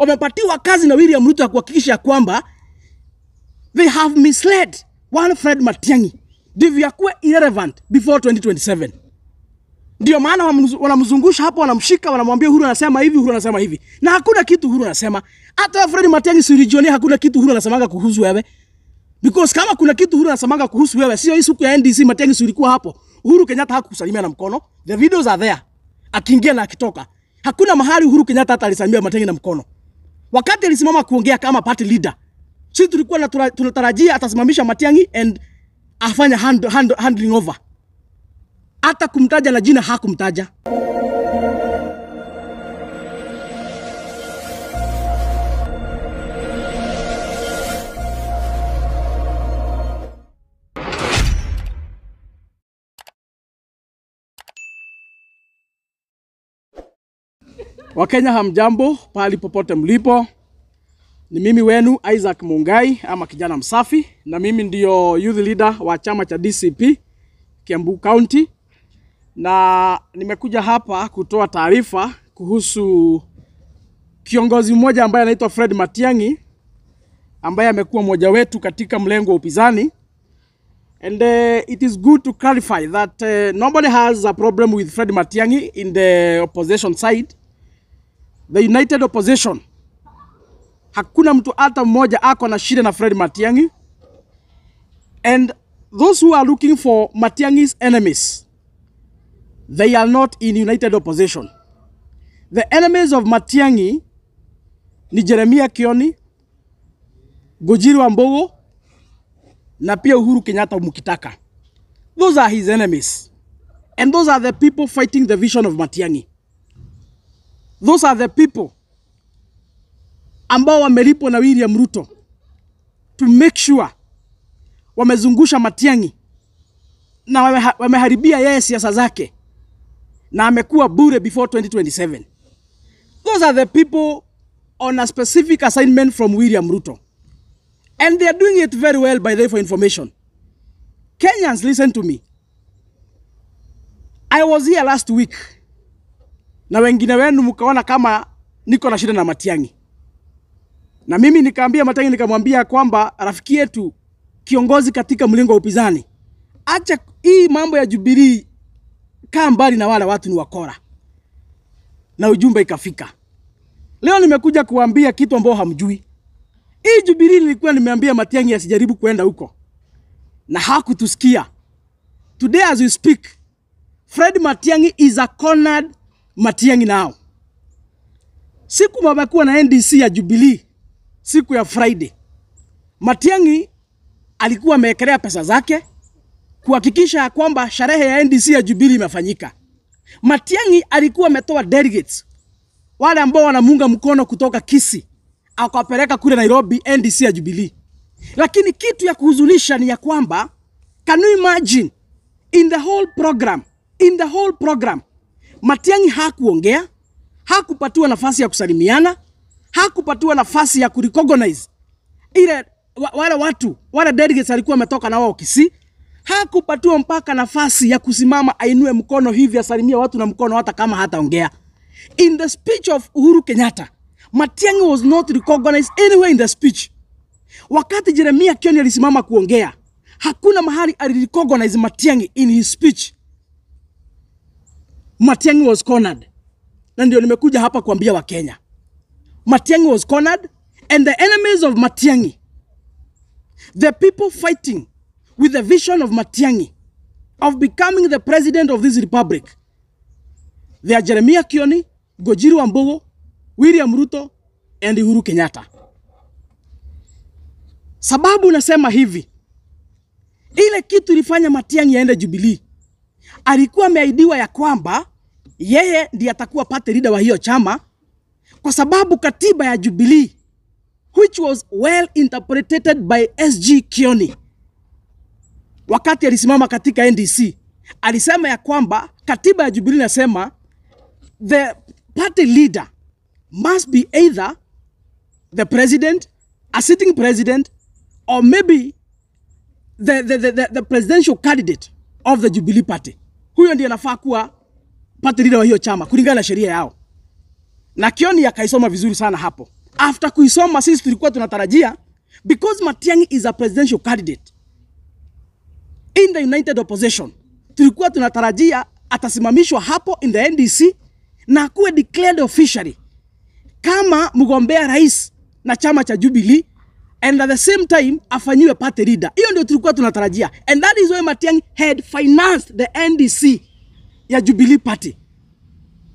Wamepatiwa kazi na William Ruto ya kuhakikisha kwamba they have misled one Fred Matiang'i ndivyo akuwe irrelevant before 2027. Ndio maana wanamzungusha hapo, wanamshika, wanamwambia Uhuru anasema hivi, Uhuru anasema hivi. Na hakuna kitu Uhuru anasema. Hata Fred Matiang'i si ulijionea hakuna kitu Uhuru anasemanga kuhusu wewe. Because kama kuna kitu Uhuru anasemanga kuhusu wewe, sio hii siku ya NDC Matiang'i si ulikuwa hapo. Uhuru Kenyatta hakukusalimia na mkono. The videos are there. Akiingia na akitoka. Hakuna mahali Uhuru Kenyatta hata alisalimia Matiang'i na mkono. Wakati alisimama kuongea kama party leader, sisi tulikuwa tunatarajia atasimamisha Matiang'i and afanye handling over. Hata kumtaja na jina hakumtaja. Wakenya hamjambo, pahali popote mlipo. Ni mimi wenu Isaac Mungai ama kijana msafi, na mimi ndio youth leader wa chama cha DCP Kiambu County. Na nimekuja hapa kutoa taarifa kuhusu kiongozi mmoja ambaye anaitwa Fred Matiang'i, ambaye amekuwa mmoja wetu katika mlengo wa upinzani. And it is good to clarify that nobody has a problem with Fred Matiang'i in the opposition side. The United Opposition, hakuna mtu hata mmoja ako na shida na Fred Matiang'i. And those who are looking for Matiang'i's enemies, they are not in United Opposition. The enemies of Matiang'i ni Jeremiah Kioni, Ngunjiri Wambugu, na pia Uhuru Kenyatta mukitaka. Those are his enemies. And those are the people fighting the vision of Matiang'i. Those are the people ambao wamelipwa na William Ruto to make sure wamezungusha Matiang'i na wameharibia yeye siasa zake, na amekuwa bure before 2027. Those are the people on a specific assignment from William Ruto. And they are doing it very well, by the way, for information. Kenyans, listen to me. I was here last week. Na wengine wenu mkaona kama niko na shida na Matiang'i. Na mimi nikaambia Matiang'i, nikamwambia kwamba rafiki yetu kiongozi katika mlengo wa upinzani, acha hii mambo ya Jubilee, kaa mbali na wale watu ni wakora. Na ujumbe ikafika. Leo nimekuja kuambia kitu ambao hamjui. Hii Jubilee nilikuwa nimeambia Matiang'i asijaribu kuenda huko, na hakutusikia. Today as we speak, Fred Matiang'i is a cornered Matiang'i now. Siku wamekuwa na NDC ya Jubilee, siku ya Friday, Matiang'i alikuwa amewekelea pesa zake kuhakikisha kwamba sherehe ya NDC ya Jubilee imefanyika. Matiang'i alikuwa ametoa delegates wale ambao wanamuunga mkono kutoka Kisii, akawapeleka kule Nairobi NDC ya Jubilee. Lakini kitu ya kuhuzunisha ni ya kwamba, can you imagine, in the whole program Matiang'i hakuongea, hakupatiwa nafasi ya kusalimiana, hakupatiwa nafasi ya kurecognize ile wale watu, wale delegates alikuwa ametoka na wao Kisii. Hakupatiwa mpaka nafasi ya kusimama ainue mkono hivi asalimie watu na mkono hata kama hataongea. In the speech of Uhuru Kenyatta, Matiang'i was not recognized anywhere in the speech. Wakati Jeremiah Kioni alisimama kuongea, hakuna mahali alirecognize Matiang'i in his speech. Matiang'i was cornered. Na ndio nimekuja hapa kuambia Wakenya. Matiang'i was cornered, and the enemies of Matiang'i, the people fighting with the vision of Matiang'i of becoming the president of this republic, they are Jeremiah Kioni, Ngunjiri Wambugu, William Ruto, and Uhuru Kenyatta. Sababu nasema hivi, ile kitu ilifanya Matiang'i aende Jubilee, alikuwa ameahidiwa ya kwamba yeye ndiye atakuwa party leader wa hiyo chama, kwa sababu katiba ya Jubilee, which was well interpreted by SG Kioni wakati alisimama katika NDC, alisema ya kwamba katiba ya Jubilee inasema the party leader must be either the president, a sitting president, or maybe the presidential candidate of the Jubilee Party. Huyo ndiye anafaa kuwa party leader wa hiyo chama kulingana na sheria yao. Na Kioni akaisoma vizuri sana hapo. After kuisoma, sisi tulikuwa tunatarajia, because Matiang'i is a presidential candidate in the United Opposition, tulikuwa tunatarajia atasimamishwa hapo in the NDC na akuwe declared officially kama mgombea rais na chama cha Jubilee, and at the same time afanyiwe party leader. Hiyo ndio tulikuwa tunatarajia, and that is why Matiang'i had financed the NDC ya Jubilee Party,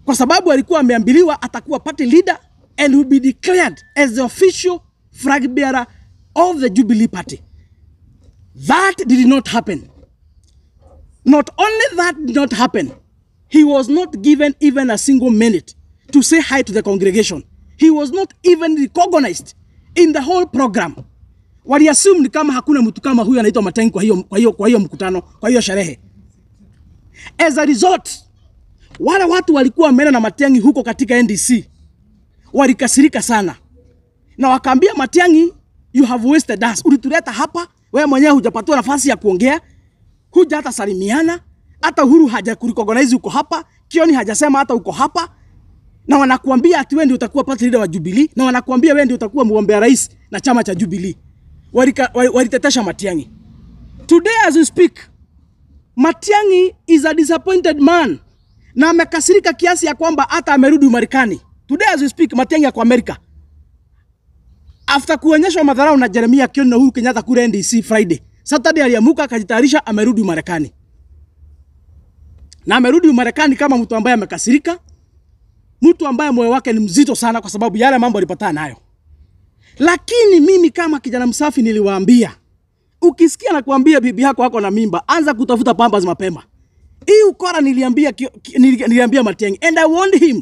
kwa sababu alikuwa ameambiliwa atakuwa party leader and will be declared as the official flag bearer of the Jubilee Party. That did not happen. Not only that did not happen, he was not given even a single minute to say hi to the congregation. He was not even recognized in the whole program. Waliassume ni kama hakuna mtu kama huyu anaitwa Matiang'i kwa hiyo mkutano, kwa hiyo sherehe. As a result, wale watu walikuwa wameenda na Matiang'i huko katika NDC walikasirika sana na wakaambia Matiang'i, "You have wasted us. Ulituleta hapa, wewe mwenyewe hujapatiwa nafasi ya kuongea, huja hata salimiana, hata Uhuru hajakurecognize uko hapa, Kioni hajasema hata uko hapa, na wanakuambia ati wewe ndio utakuwa party leader wa Jubilee, na wanakuambia wewe ndio utakuwa mgombea rais na chama cha Jubilee." Walitetesha Matiang'i. Today as we speak, Matiang'i is a disappointed man na amekasirika kiasi ya kwamba hata amerudi Marekani. Today as we speak, Matiang'i ako Amerika after kuonyeshwa madharau na Jeremia Kioni na Uhuru Kenyatta kule NDC Friday. Saturday aliamuka akajitayarisha, amerudi Marekani. Na amerudi Marekani kama mtu ambaye amekasirika, mtu ambaye moyo wake ni mzito sana kwa sababu yale mambo alipatana nayo. Lakini mimi kama kijana msafi niliwaambia, ukisikia na kuambia bibi yako ako na mimba, anza kutafuta pampers mapema. Hii ukora niliambia Matiang'i and I warned him.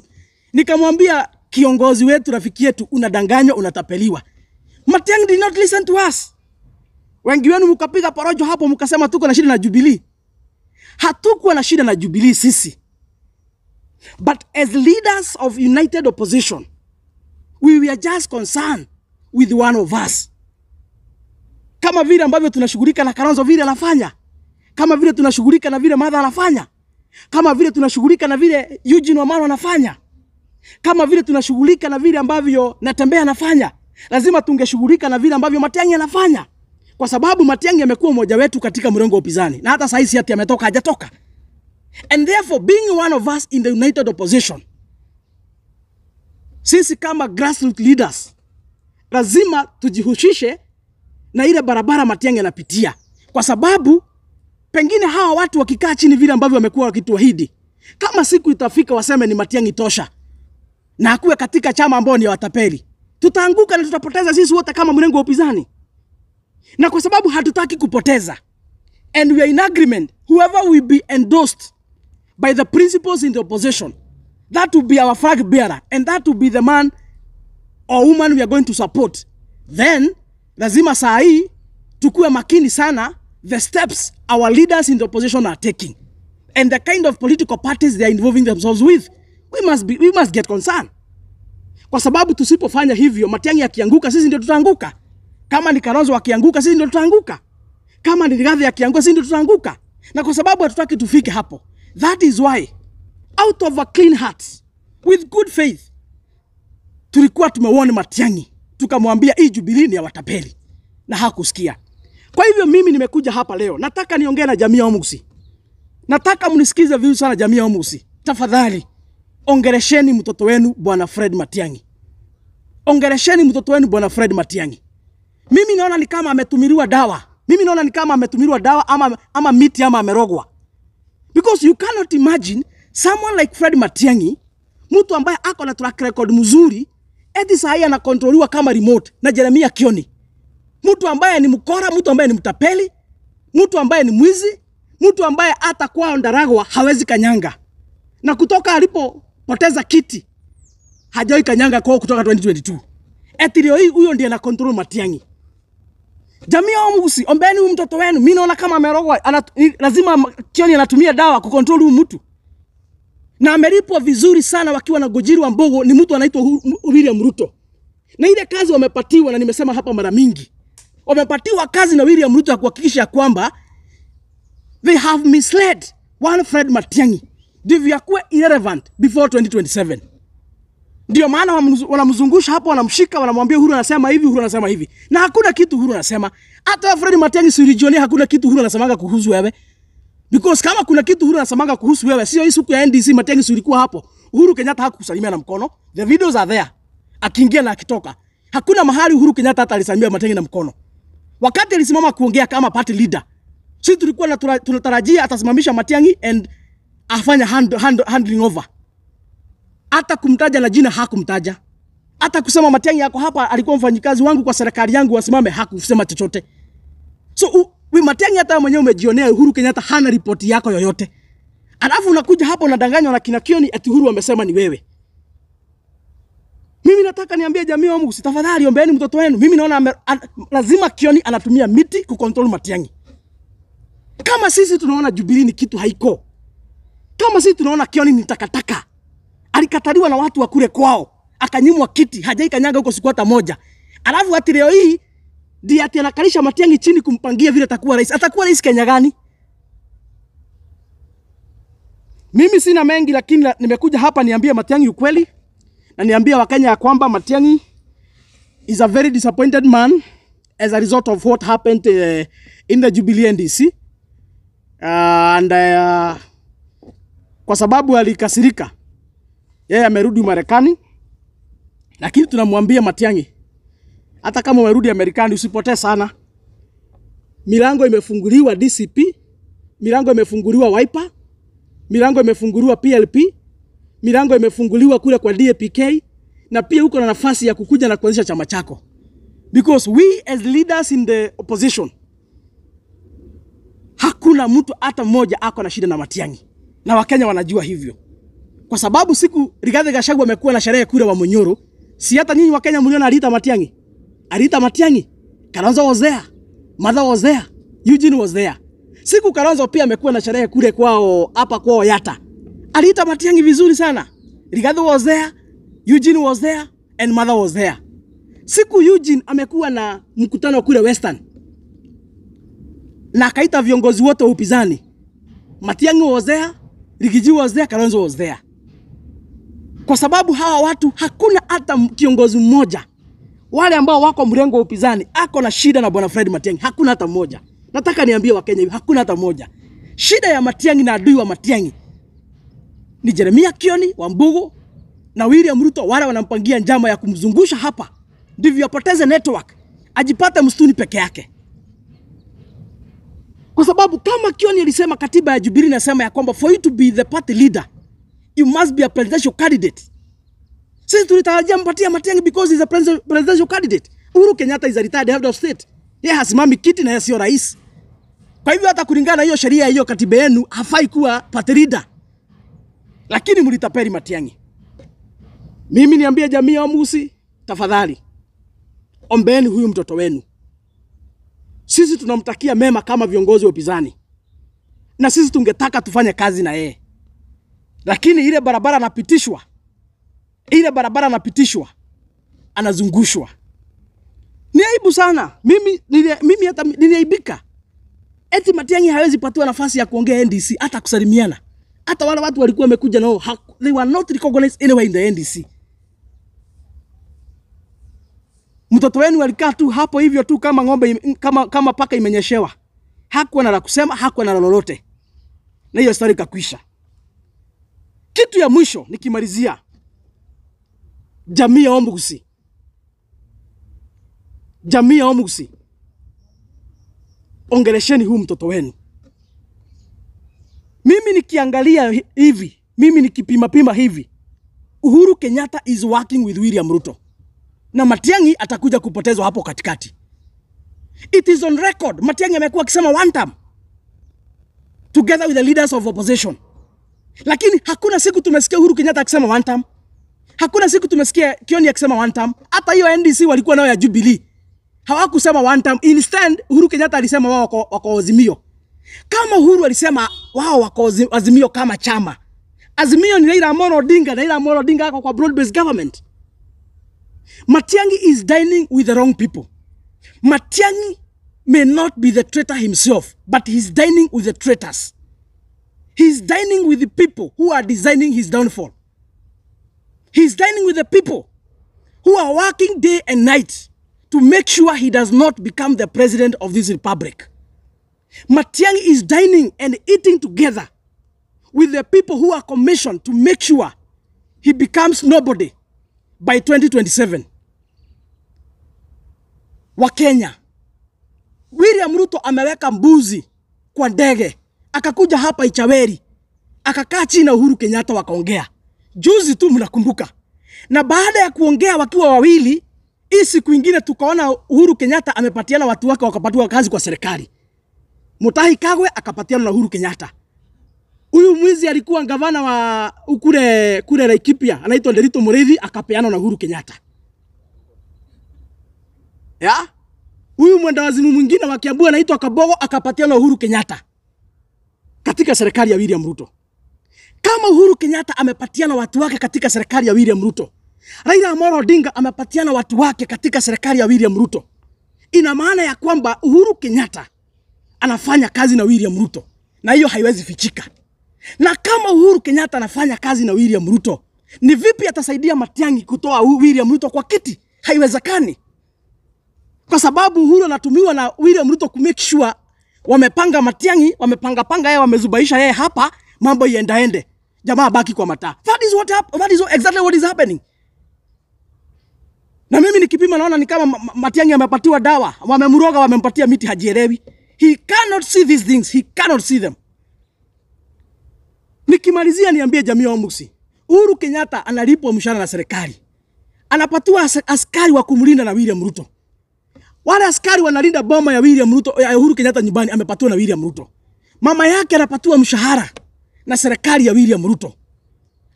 Nikamwambia, "Kiongozi wetu, rafiki yetu, unadanganywa, unatapeliwa." Matiang'i did not listen to us. Wengi wenu mkapiga porojo hapo mkasema tuko na shida na Jubilee. Hatukuwa na shida na Jubilee sisi. But as leaders of united opposition, we were just concerned with one of us. Kama vile ambavyo tunashughulika na Kalonzo vile anafanya, kama vile tunashughulika na vile Martha anafanya, kama vile tunashughulika na vile Eugene Wamalwa anafanya, kama vile tunashughulika na vile ambavyo Natembeya anafanya, lazima tungeshughulika na vile ambavyo Matiang'i anafanya, kwa sababu Matiang'i amekuwa mmoja wetu katika mrengo wa upinzani, na hata saizi ati ametoka hajatoka. And therefore, being one of us in the united opposition, sisi kama grassroots leaders lazima tujihusishe na ile barabara Matiang'i anapitia, kwa sababu pengine hawa watu wakikaa chini vile ambavyo wamekuwa wakituahidi, kama siku itafika waseme ni Matiang'i tosha na akuwe katika chama ambao ni watapeli, tutaanguka na tutapoteza sisi wote kama mrengo wa upinzani. Na kwa sababu hatutaki kupoteza, and we are in agreement, whoever will be endorsed by the principals in the opposition, that will be our flag bearer and that will be the man or woman we are going to support. Then lazima saa hii tukuwe makini sana the steps our leaders in the opposition are taking and the kind of political parties they are involving themselves with. We must get concerned, kwa sababu tusipofanya hivyo, Matiang'i akianguka, sisi ndio tutaanguka. Kama ni Kalonzo akianguka, sisi ndio tutaanguka. Kama ni Rigathi akianguka, sisi ndio tutaanguka. Na kwa sababu hatutaki tufike hapo, that is why out of a clean heart, with good faith, tulikuwa tumewarn Matiang'i, tukamwambia hii Jubilee ni ya watapeli, na hakusikia. Kwa hivyo mimi nimekuja hapa leo, nataka niongee na jamii ya Omugusii. Nataka mnisikize vizuri sana, jamii ya Omugusii. Tafadhali ongelesheni mtoto wenu Bwana Fred Matiang'i. Ongelesheni mtoto wenu Bwana Fred Matiang'i. Mimi naona ni kama ametumiliwa dawa. Mimi naona ni kama ametumiliwa dawa ama miti ama amerogwa. Because you cannot imagine someone like Fred Matiang'i, mtu ambaye ako na track record mzuri, eti saa hii anakontroliwa kama remote na Jeremia Kioni. Mtu ambaye ni mkora, mtu ambaye ni mtapeli, mtu ambaye ni mwizi, mtu ambaye hata kwao Ndaragwa hawezi kanyanga. Na kutoka alipopoteza kiti hajawahi kanyanga kwao kutoka 2022. Eti leo hii huyo ndiye ana control Matiang'i. Jamii ya Omugusii, ombeni huyu mtoto wenu. Mimi naona kama amerogwa, lazima Kioni anatumia dawa kucontrol huyu mtu. Na amelipwa vizuri sana wakiwa na Ngunjiri Wambugu, ni mtu anaitwa William Ruto. Na ile kazi wamepatiwa, na nimesema hapa mara mingi, wamepatiwa kazi na William Ruto ya kuhakikisha kwamba they have misled one Fred Matiang'i ndivyo akuwe irrelevant before 2027. Ndio maana wanamzungusha hapo, wanamshika, wanamwambia Uhuru anasema hivi, Uhuru anasema hivi. Na hakuna kitu Uhuru anasema. Hata Fred Matiang'i si ulijionea hakuna kitu Uhuru anasemanga kuhusu wewe. Because kama kuna kitu Uhuru anasemanga kuhusu wewe, sio hii siku ya NDC Matiang'i si ulikuwa hapo. Uhuru Kenyatta hakukusalimia na mkono. The videos are there. Akiingia na akitoka. Hakuna mahali Uhuru Kenyatta hata alisalimia Matiang'i na mkono. Wakati alisimama kuongea kama party leader, sisi tulikuwa tunatarajia atasimamisha Matiang'i and afanye handling over. Hata kumtaja na jina hakumtaja. Hata kusema Matiang'i yako hapa alikuwa mfanyikazi wangu kwa serikali yangu wasimame, hakusema chochote. So Matiang'i hata mwenyewe umejionea Uhuru Kenyatta hana ripoti yako yoyote. Alafu unakuja hapa unadanganywa na kina Kioni ati Uhuru amesema ni wewe. Mimi nataka niambie jamii wangu, tafadhali ombeeni mtoto wenu. Mimi naona lazima Kioni anatumia miti kucontrol Matiang'i. Kama sisi tunaona Jubilee ni kitu haiko. Kama sisi tunaona Kioni ni takataka. Alikataliwa na watu wa kule kwao, akanyimwa kiti, hajaikanyaga huko siku hata moja. Alafu ati leo hii ndiye ati anakalisha Matiang'i chini kumpangia vile atakuwa rais. Atakuwa rais Kenya gani? Mimi sina mengi, lakini nimekuja hapa niambie Matiang'i ukweli na niambie Wakenya ya kwamba Matiang'i is a very disappointed man as a result of what happened in the Jubilee NDC. And kwa sababu alikasirika, yeye amerudi Marekani. Lakini tunamwambia Matiang'i, hata kama umerudi Marekani usipotee sana. Milango imefunguliwa DCP, milango imefunguliwa Wiper, milango imefunguliwa PLP, milango imefunguliwa kule kwa DAPK, na pia uko na nafasi ya kukuja na kuanzisha chama chako. Because we as leaders in the opposition, hakuna mtu hata mmoja ako na shida na Matiang'i. Na Wakenya wanajua hivyo. Kwa sababu siku Rigathi Gachagua amekuwa na sherehe kule wa Munyoro, si hata nyinyi Wakenya mliona aliita Matiang'i. Aliita Matiang'i. Kalonzo was there. Mother was there. Eugene was there. Siku Kalonzo pia amekuwa na sherehe kule kwao hapa kwao Yata. Aliita Matiang'i vizuri sana. Rigathi was there, Eugene was there and Mother was there. Siku Eugene amekuwa na mkutano kule Western na akaita viongozi wote wa upinzani. Matiang'i was there, Rigiji was there, Kalonzo was there. Kwa sababu hawa watu hakuna hata kiongozi mmoja, wale ambao wako mrengo wa upinzani, ako na shida na bwana Fred Matiang'i. Hakuna hata mmoja. Nataka niambie Wakenya hivi, hakuna hata mmoja. Shida ya Matiang'i na adui wa Matiang'i ni Jeremia Kioni wa Mbugu na William Ruto, wale wanampangia njama ya kumzungusha hapa ndivyo apoteze network, ajipate msituni peke yake. Kwa sababu kama Kioni alisema katiba ya Jubilee inasema ya kwamba for you to be the party leader you must be a presidential candidate. Sisi tulitarajia mpatia Matiang'i because he's a presidential candidate. Uhuru Kenyatta is a retired head of state. Yeye hasimami kiti na yeye sio rais. Kwa hivyo hata kulingana na hiyo sheria hiyo katiba yenu hafai kuwa party leader. Lakini mlitapeli Matiang'i. Mimi niambie jamii ya Musi, tafadhali ombeeni huyu mtoto wenu. Sisi tunamtakia mema kama viongozi wa upinzani. Na sisi tungetaka tufanye kazi na yeye. Lakini ile barabara anapitishwa, ile barabara anapitishwa, anazungushwa. Ni aibu sana. Mimi hata niliaibika. Eti Matiang'i hawezi patiwa nafasi ya kuongea NDC, hata kusalimiana. Hata wale watu walikuwa wamekuja nao, they were not recognized anywhere in the NDC. Mtoto wenu alikaa tu hapo hivyo tu kama ng'ombe, kama paka imenyeshewa. Hakuwa na la kusema, hakuwa na lolote. Na hiyo story ikakwisha. Kitu ya mwisho nikimalizia, jamii ya Ombusi. Jamii ya Ombusi, ongelesheni huu mtoto wenu. Mimi nikiangalia hivi, mimi nikipima pima hivi, Uhuru Kenyatta is working with William Ruto. Na Matiang'i atakuja kupotezwa hapo katikati. It is on record. Matiang'i amekuwa akisema one time together with the leaders of opposition. Lakini hakuna siku tumesikia Uhuru Kenyatta akisema one time. Hakuna siku tumesikia Kioni akisema one time. Hata hiyo NDC walikuwa nayo ya Jubilee, hawakusema one time. Instead, Uhuru Kenyatta alisema wao wako Azimio. Kama Uhuru alisema wao wako Azimio kama chama, Azimio ni Raila Amolo Odinga, Raila Amolo Odinga ako kwa broad-based government. Matiang'i is dining with the wrong people. Matiang'i may not be the traitor himself, but he's dining with the traitors. He's dining with the people who are designing his downfall. He's dining with the people who are working day and night to make sure he does not become the president of this republic. Matiang'i is dining and eating together with the people who are commissioned to make sure he becomes nobody by 2027. Wakenya, William Ruto ameweka mbuzi kwa ndege, akakuja hapa Ichaweri, akakaa chini na Uhuru Kenyatta wakaongea. Juzi tu mnakumbuka. Na baada ya kuongea wakiwa wawili, hii siku ingine tukaona Uhuru Kenyatta amepatiana watu wake wakapatiwa kazi kwa serikali. Mutahi Kagwe akapatiana na Uhuru Kenyatta. Huyu mwizi alikuwa gavana wa kule kule Laikipia, anaitwa Nderitu Muriithi, akapeana na Uhuru Kenyatta. Ya? Huyu mwendawazimu mwingine wa Kiambu anaitwa Kabogo akapatiana na Uhuru Kenyatta katika serikali ya William Ruto. Kama Uhuru Kenyatta amepatiana watu wake katika serikali ya William Ruto, Raila Amolo Odinga amepatiana watu wake katika serikali ya William Ruto, ina maana ya kwamba Uhuru Kenyatta anafanya kazi na William Ruto, na hiyo haiwezi fichika. Na kama Uhuru Kenyatta anafanya kazi na William Ruto, ni vipi atasaidia Matiang'i kutoa William Ruto kwa kiti? Haiwezekani, kwa sababu Uhuru anatumiwa na William Ruto ku make sure wamepanga Matiang'i, wamepanga panga yeye, wamezubaisha yeye hapa, mambo iendaende, jamaa baki kwa mataa. That is exactly what is happening. Na mimi nikipima naona ni kama Matiang'i amepatiwa dawa, wamemroga, wamempatia miti, hajielewi. He cannot see these things, he cannot see them. Nikimalizia niambie jamii ya Ombusi, Uhuru Kenyatta analipwa mshahara na serikali, anapatiwa askari wa kumlinda na William Ruto. Wale askari wanalinda boma ya William Ruto, ya Uhuru Kenyatta nyumbani, amepatiwa na William Ruto. Mama yake anapatiwa mshahara na serikali ya William Ruto.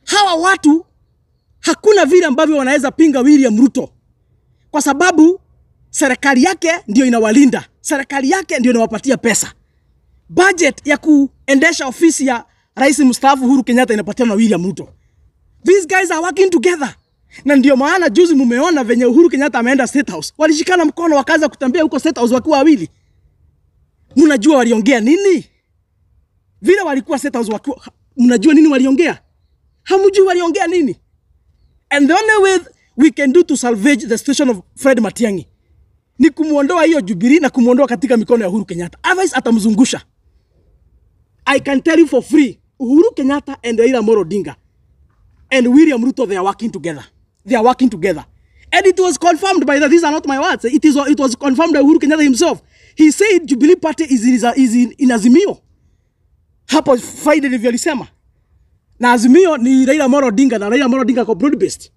Hawa watu hakuna vile ambavyo wanaweza pinga William Ruto, kwa sababu serikali yake ndio inawalinda, serikali yake ndio inawapatia pesa. Budget ya kuendesha ofisi ya Rais mstaafu Uhuru Kenyatta inapatiwa na William Ruto. These guys are working together. Na ndio maana juzi mumeona venye Uhuru Kenyatta ameenda State House. Walishikana mkono wakaanza kutembea huko State House wakiwa wawili. Mnajua waliongea nini? Vile walikuwa State House wakiwa, mnajua nini waliongea? Hamjui waliongea nini? And the only way we can do to salvage the situation of Fred Matiang'i ni kumuondoa hiyo Jubilee na kumuondoa katika mikono ya Uhuru Kenyatta. Otherwise atamzungusha. I can tell you for free, Uhuru Kenyatta and Raila Amolo Odinga and William Ruto, they are working together. They are working together. And it was confirmed by that. These are not my words. It was confirmed by Uhuru Kenyatta himself. He said Jubilee Party is in Azimio. Hapo Friday ndivyo alisema. Na Azimio ni Raila Amolo Odinga, na Raila Amolo Odinga kwa broad based.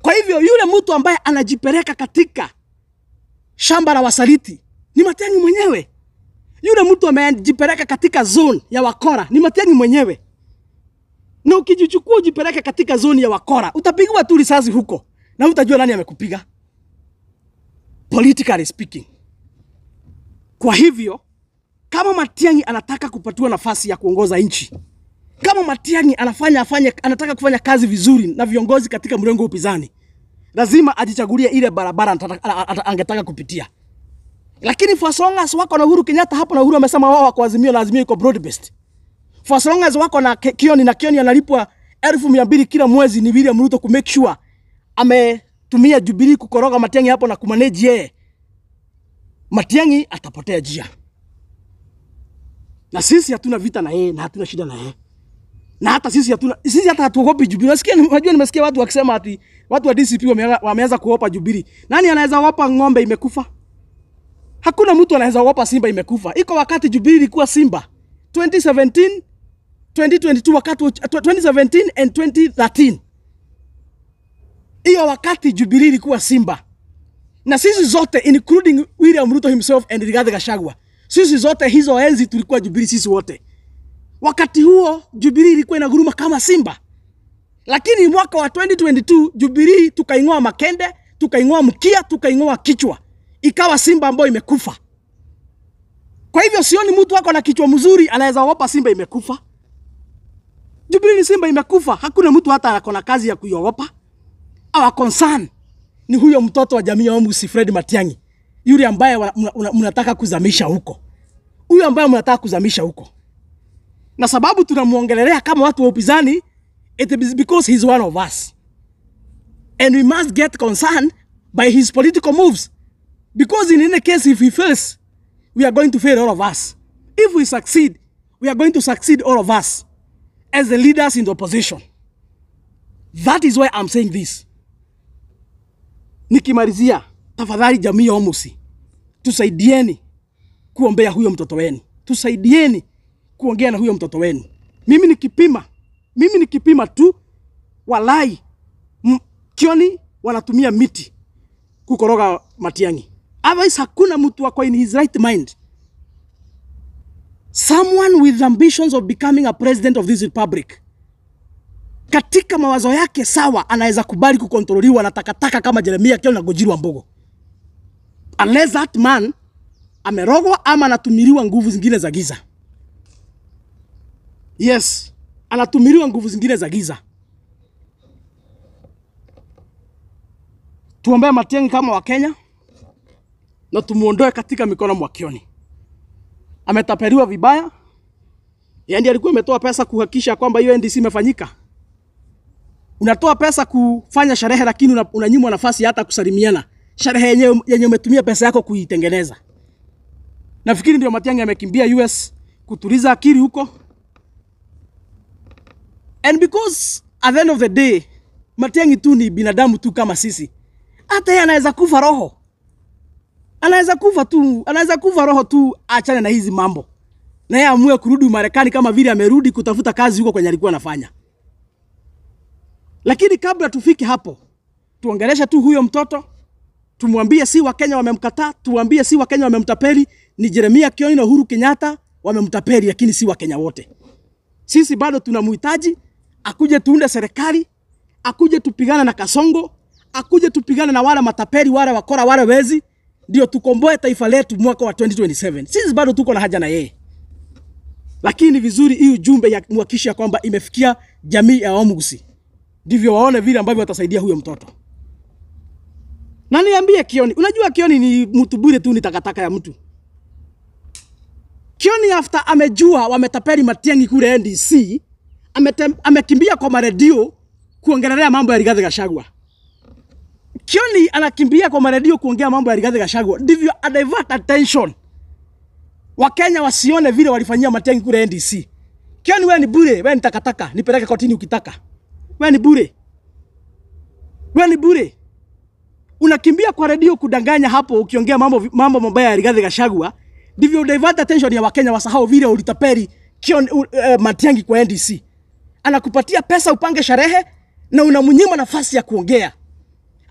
Kwa hivyo yule mtu ambaye anajipeleka katika shamba la wasaliti ni Matiang'i mwenyewe. Yule mtu amejipeleka katika zone ya wakora ni Matiang'i mwenyewe. Na ukijichukua ujipeleke katika zone ya wakora, utapigwa tu risasi huko na utajua nani amekupiga. Politically speaking. Kwa hivyo kama Matiang'i anataka kupatiwa nafasi ya kuongoza nchi, kama Matiang'i anafanya afanye, anataka kufanya kazi vizuri na viongozi katika mrengo wa upinzani, lazima ajichagulie ile barabara angetaka kupitia. Lakini for as long as wako na Uhuru Kenyatta hapo, na Uhuru amesema wao wako Azimio na Azimio iko broad based. For as long as wako na Kioni, na Kioni analipwa 200,000 kila mwezi ni William Ruto ku make sure ametumia Jubilee kukoroga Matiang'i hapo na kumanage yeye, Matiang'i atapotea njia. Na sisi hatuna vita na yeye na hatuna shida na yeye. Na hata sisi hatuna, sisi hata hatuogopi Jubilee. Nasikia, unajua nimesikia watu wakisema ati watu wa DCP wameanza kuogopa Jubilee. Nani anaweza ogopa ng'ombe imekufa? Hakuna mtu anaweza ogopa simba imekufa. Iko wakati Jubilee ilikuwa simba. 2017, 2022, wakati 2017 and 2013. Hiyo wakati Jubilee ilikuwa simba. Na sisi zote, including William Ruto himself and Rigathi Gachagua, sisi zote hizo enzi tulikuwa Jubilee sisi wote. Wakati huo Jubilee ilikuwa inaguruma kama simba. Lakini mwaka wa 2022 Jubilee tukaing'oa makende, tukaing'oa mkia, tukaing'oa kichwa. Ikawa simba ambayo imekufa. Kwa hivyo sioni mtu wako na kichwa mzuri anaweza ogopa simba imekufa. Jubilee ni simba imekufa, hakuna mtu hata ako na kazi ya kuiogopa. Our concern ni huyo mtoto wa jamii ya Ombusi, Fred Matiang'i, yule ambaye mnataka kuzamisha huko, huyo ambaye mnataka kuzamisha huko, na sababu tunamuongelelea kama watu wa upinzani It is because he's one of us. And we must get concerned by his political moves. Because in any case, if he fails, we are going to fail all of us. If we succeed, we are going to succeed all of us as the leaders in the opposition. That is why I'm saying this. Nikimalizia, tafadhali jamii ya Omogusii, tusaidieni kuombea huyo mtoto wenu. Tusaidieni kuongea na huyo mtoto wenu. Mimi nikipima tu, walai, Kioni wanatumia miti kukoroga Matiang'i. Otherwise hakuna mtu wako in his right mind. Someone with ambitions of becoming a president of this republic. Katika mawazo yake sawa, anaweza kubali kukontroliwa na takataka kama Jeremiah Kioni na Ngunjiri Wambugu. Unless that man amerogwa ama anatumiliwa nguvu zingine za giza. Yes, anatumiliwa nguvu zingine za giza. Tuombee Matiang'i kama Wakenya na tumuondoe katika mikono mwa Kioni. Ametapeliwa vibaya. Yeye ndiye alikuwa ametoa pesa kuhakikisha kwamba hiyo NDC imefanyika. Unatoa pesa kufanya sherehe lakini unanyimwa nafasi hata kusalimiana. Sherehe yenye umetumia pesa yako kuitengeneza. Nafikiri ndio Matiang'i amekimbia US kutuliza akili huko. And because at the end of the day Matiang'i tu ni binadamu tu kama sisi. Hata yeye anaweza kufa roho. Anaweza kufa tu, anaweza kufa roho tu, achane na hizi mambo. Na yeye amue kurudi Marekani kama vile amerudi kutafuta kazi huko kwenye alikuwa anafanya. Lakini kabla tufike hapo, tuongeleshe tu huyo mtoto, tumwambie si Wakenya wamemkataa, tuambie si Wakenya wamemtapeli, ni Jeremia Kioni na Uhuru Kenyatta wamemtapeli, lakini si Wakenya wote. Sisi bado tunamhitaji akuje tuunde serikali, akuje tupigane na Kasongo, akuje tupigane na wale matapeli, wale wakora, wale wezi, ndio tukomboe taifa letu mwaka wa 2027. Sisi bado tuko na haja na yeye. Lakini ni vizuri hii ujumbe ya muhakikisha kwamba imefikia jamii ya Omogusii, ndivyo waone vile ambavyo watasaidia huyo mtoto. Na niambie Kioni, unajua Kioni ni mtu bure tu, ni takataka ya mtu. Kioni after amejua wametapeli Matiang'i kule NDC, amekimbia kwa maredio kuongelea mambo ya Rigathi Gachagua. Kioni anakimbia kwa maredio kuongea mambo ya Rigathi Gachagua, ndivyo a divert attention. Wakenya wasione vile walifanyia Matiang'i kule NDC. Kioni, wewe ni bure, wewe ni takataka, nipeleke kotini ukitaka. Wewe ni bure. Wewe ni bure. Unakimbia kwa redio kudanganya hapo ukiongea mambo mabaya ya Rigathi Gachagua, ndivyo divert attention ya Wakenya wasahau vile ulitapeli Kioni, Matiang'i kwa NDC. Anakupatia pesa upange sherehe na unamnyima nafasi ya kuongea.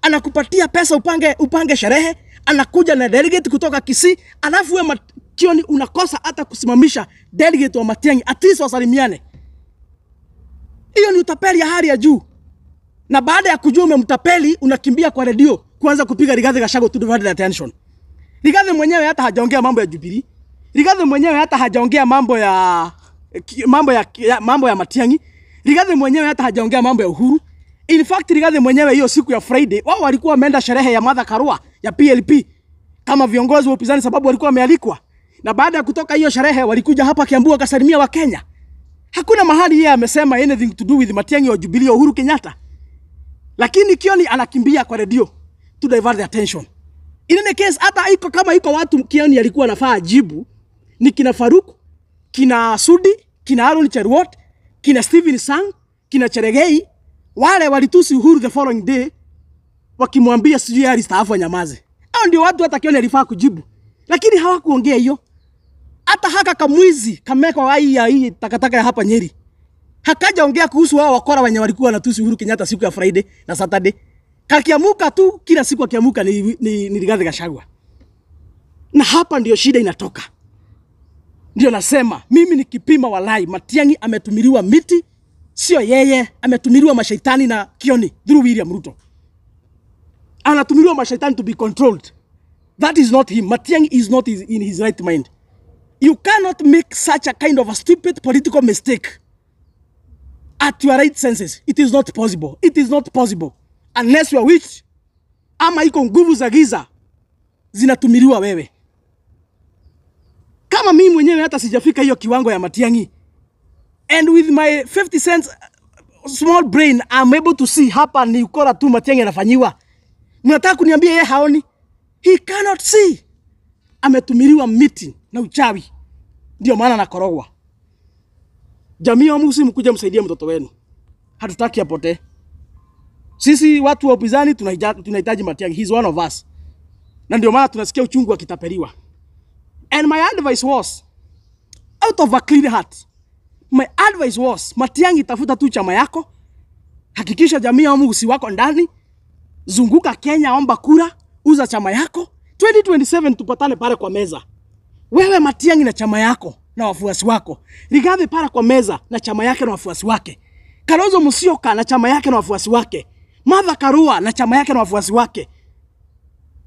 Anakupatia pesa upange sherehe, anakuja na delegate kutoka Kisii, alafu wewe Kioni unakosa hata kusimamisha delegate wa Matiang'i, at least wasalimiane. Hiyo ni utapeli ya hali ya juu. Na baada ya kujua umemtapeli, unakimbia kwa redio kuanza kupiga Rigathi Gachagua to divert the attention. Rigathi mwenyewe hata hajaongea mambo ya Jubilee. Rigathi mwenyewe hata hajaongea mambo ya Matiang'i. Rigathi mwenyewe hata hajaongea mambo ya Uhuru. In fact, Rigathi mwenyewe hiyo siku ya Friday wao walikuwa wameenda sherehe ya Martha Karua ya PLP kama viongozi wa upinzani, sababu walikuwa wamealikwa. Na baada ya kutoka hiyo sherehe walikuja hapa Kiambu wakasalimia Wakenya. Hakuna mahali yeye amesema anything to do with Matiang'i wa Jubilee au Uhuru Kenyatta. Lakini Kioni anakimbia kwa redio to divert the attention. In any case, hata iko kama iko watu Kioni alikuwa anafaa ajibu ni kina Faruk, kina Sudi, kina Aaron Cheruiyot, kina Stephen Sang, kina Cheregei, wale walitusi Uhuru the following day wakimwambia sijui alistaafu anyamaze. Hao ndio watu hata Kioni alifaa kujibu. Lakini hawakuongea hiyo. Hata haka kamwizi kamekwa hii ya hii takataka ya hapa Nyeri. Hakajaongea kuhusu wao wakora wenye walikuwa wanatusi Uhuru Kenyatta siku ya Friday na Saturday. Kakiamuka tu kila siku akiamuka ni Rigathi Gachagua. Na hapa ndio shida inatoka. Ndio nasema mimi nikipima, walai, Matiang'i ametumiliwa miti, sio yeye, ametumiliwa mashaitani na Kioni through William Ruto. Anatumiliwa mashaitani to be controlled. That is not him. Matiang'i is not in his right mind. You cannot make such a kind of a stupid political mistake at your right senses. It is not possible. It is not possible. Unless you are witch ama iko nguvu za giza zinatumiliwa wewe. Kama mimi mwenyewe hata sijafika hiyo kiwango ya Matiang'i. And with my 50 cents small brain I'm able to see hapa ni ukora tu Matiang'i anafanyiwa. Mnataka kuniambia yeye haoni? He cannot see. Ametumiliwa miti na uchawi. Ndio maana anakorogwa. Jamii ya Musi, mkuja msaidie mtoto wenu. Hatutaki apotee. Sisi watu wa upinzani tunahitaji Matiang'i. He's one of us. Na ndio maana tunasikia uchungu akitapeliwa. And my advice was, out of a clean heart, my advice was, Matiang'i, tafuta tu chama yako, hakikisha jamii ya Musi wako ndani, zunguka Kenya, omba kura, uza chama yako. 2027 tupatane pale kwa meza. Wewe Matiang'i na chama yako na wafuasi wako. Rigathi pale kwa meza na chama yake na wafuasi wake. Kalonzo Musyoka na chama yake na wafuasi wake. Martha Karua na chama yake na wafuasi wake.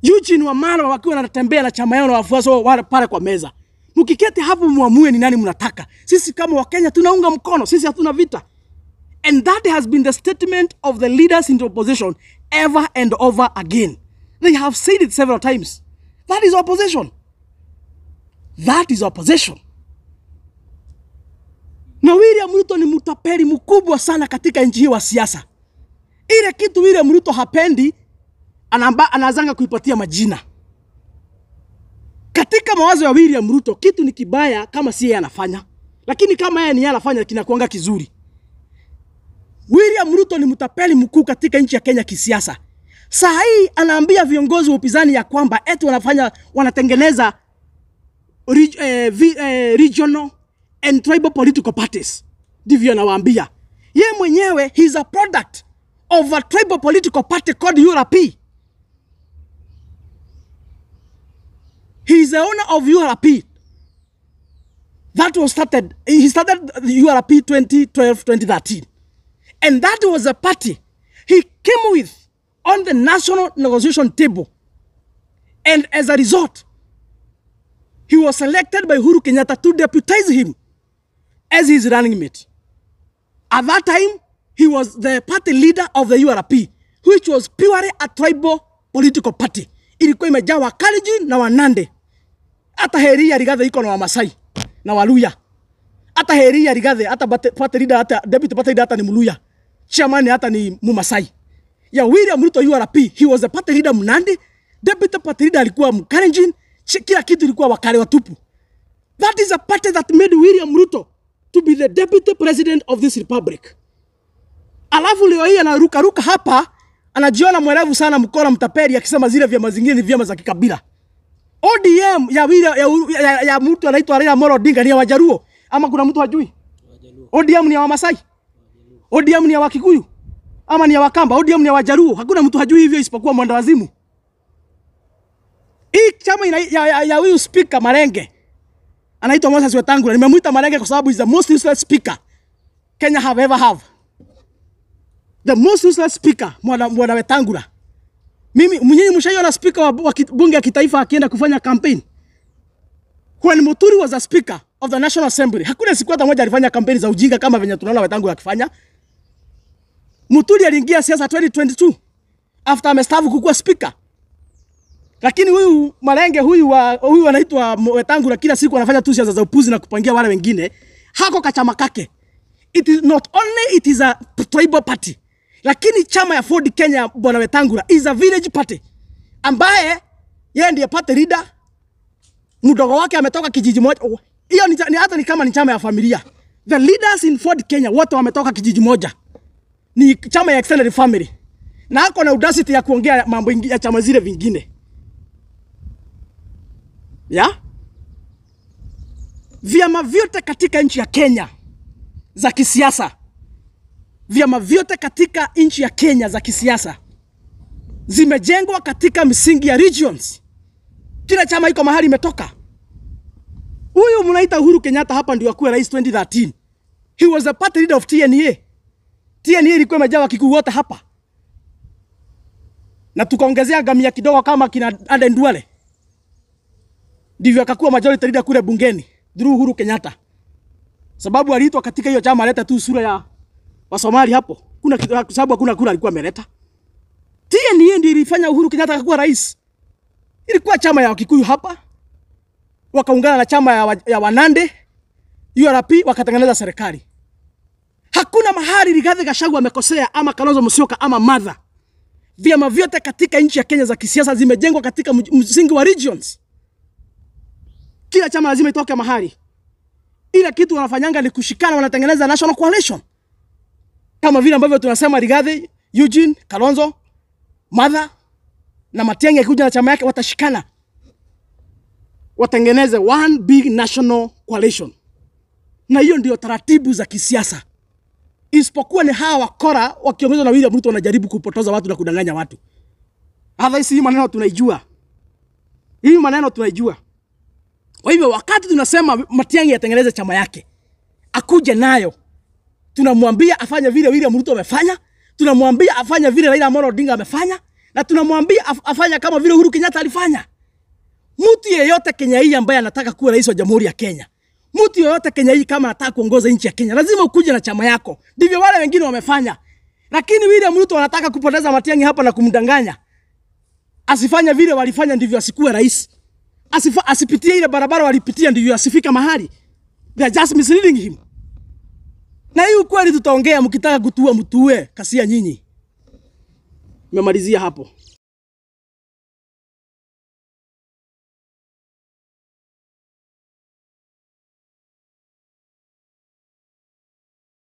Eugene Wamalwa wakiwa wanatembea na chama yao na wafuasi wao pale kwa meza. Mkiketi hapo muamue ni nani mnataka. Sisi kama Wakenya tunaunga mkono, sisi hatuna vita. And that has been the statement of the leaders in the opposition ever and over again. They have said it several times. That is opposition. That is opposition. Na William Ruto ni mtapeli mkubwa sana katika nchi hii wa siasa. Ile kitu William Ruto hapendi, anaanza kuipatia majina. Katika mawazo ya William Ruto, kitu ni kibaya kama si yeye anafanya. Lakini kama yeye ni yeye anafanya, kinakuanga kizuri. William Ruto ni mtapeli mkuu katika nchi ya Kenya kisiasa. Saa hii anaambia viongozi wa upinzani ya kwamba eti wanatengeneza regional and tribal political parties. Ndivyo anawaambia. Ye mwenyewe he is a product of a tribal political party called URP. He is the owner of URP. That was started, he started the URP 2012, 2013. And that was a party he came with on the national negotiation table. And as a result, he was selected by Uhuru Kenyatta to deputize him as his running mate. At that time, he was the party leader of the URP, which was purely a tribal political party. Ilikuwa imejaa Wakalenjin na Wanande. Hata heri ya Rigathi iko na Wamasai na Waluya. Hata heri ya Rigathi, hata party leader, hata deputy party leader hata ni Mluya. Chairman hata ni Mumasai. Ya William Ruto URP, he was the party leader Mnandi, deputy party leader alikuwa Mkalenjin, kila kitu ilikuwa Wakale watupu. That is a party that made William Ruto to be the deputy president of this republic. Alafu leo hii anaruka ruka hapa, anajiona mwerevu sana, mkora mtapeli, akisema zile vyama zingine ni vyama za kikabila. ODM ya ya mtu anaitwa Raila Amolo Odinga ni ya Wajaluo, ama kuna mtu hajui? ODM ni ya Wamasai? ODM ni ya Wakikuyu? Ama ni ya Wakamba? ODM ni ya Wajaluo. Hakuna mtu hajui hivyo isipokuwa mwendawazimu. Hii chama ya huyu speaker Marenge anaitwa Moses Wetangula. Nimemuita Marenge kwa sababu is the most useless speaker Kenya have ever have. The most useless speaker, mwana Wetangula. Mimi mwenyewe mshaiona speaker wa bunge ya kitaifa akienda kufanya campaign. When Muturi was a speaker of the National Assembly, hakuna siku hata moja alifanya campaign za ujinga kama venye tunaona Wetangula akifanya. Muturi aliingia siasa 2022 after amestaafu kukuwa speaker. Lakini huyu Marenge huyu anaitwa Wetangula kila siku anafanya tu siasa za upuzi na kupangia wale wengine. Hako kachama kake. It is not only it is a tribal party, lakini chama ya Ford Kenya bwana Wetangula is a village party, ambaye yeye ndiye party leader. Mdogo wake ametoka kijiji moja. Hiyo ni hata ni kama ni chama ya familia. The leaders in Ford Kenya wote wametoka kijiji moja. Ni chama ya extended family. Na hako na audacity ya kuongea mambo ya chama zile vingine. Ya? Vyama vyote katika nchi ya Kenya za kisiasa, vyama vyote katika nchi ya Kenya za kisiasa zimejengwa katika misingi ya regions. Kila chama iko mahali imetoka. Huyu mnaita Uhuru Kenyatta hapa ndio akuwe rais 2013. He was the party leader of TNA. TNA ilikuwa imejaa Wakikuyu wote hapa. Na tukaongezea gamia kidogo kama kina Aden Duale. Ndivyo akakuwa majority leader kule bungeni through Uhuru Kenyatta. Sababu aliitwa katika hiyo chama aleta tu sura ya Wasomali hapo. Kuna sababu hakuna kura alikuwa ameleta. TNA ndio ilifanya Uhuru Kenyatta akakuwa rais. Ilikuwa chama ya Wakikuyu hapa. Wakaungana na chama ya Wanande, URP, wakatengeneza serikali. Hakuna mahali Rigathi Gachagua amekosea ama Kalonzo Musyoka ama Martha. Vyama vyote katika nchi ya Kenya za kisiasa zimejengwa katika msingi wa regions. Kila chama lazima itoke mahali. Ila kitu wanafanyanga ni kushikana, wanatengeneza national coalition. Kama vile ambavyo tunasema Rigathi, Eugene, Kalonzo, Martha na Matiang'i akikuja na chama yake watashikana. Watengeneze one big national coalition. Na hiyo ndio taratibu za kisiasa. Isipokuwa ni hawa wakora wakiongozwa na William Ruto wanajaribu kupotoza watu na kudanganya watu. Otherwise hii maneno tunaijua. Hii maneno tunaijua. Kwa hivyo wakati tunasema Matiang'i atengeneze chama yake, akuje nayo, tunamwambia afanye vile William Ruto amefanya, tunamwambia afanye vile Raila Amolo Odinga amefanya, na tunamwambia afanye kama vile Uhuru Kenyatta alifanya. Mtu yeyote Kenya hii ambaye anataka kuwa rais wa Jamhuri ya Kenya, mtu yeyote Kenya hii kama anataka kuongoza nchi ya Kenya, lazima ukuje na chama yako. Ndivyo wale wengine wamefanya. Lakini William Ruto anataka kupoteza Matiang'i hapa na kumdanganya. Asifanye vile walifanya ndivyo asikuwe rais. Asipitie ile barabara walipitia ndivyo asifika mahali. They are just misleading him. Na hii ukweli tutaongea, mkitaka kutuua mtuue, kasia nyinyi. Nimemalizia hapo.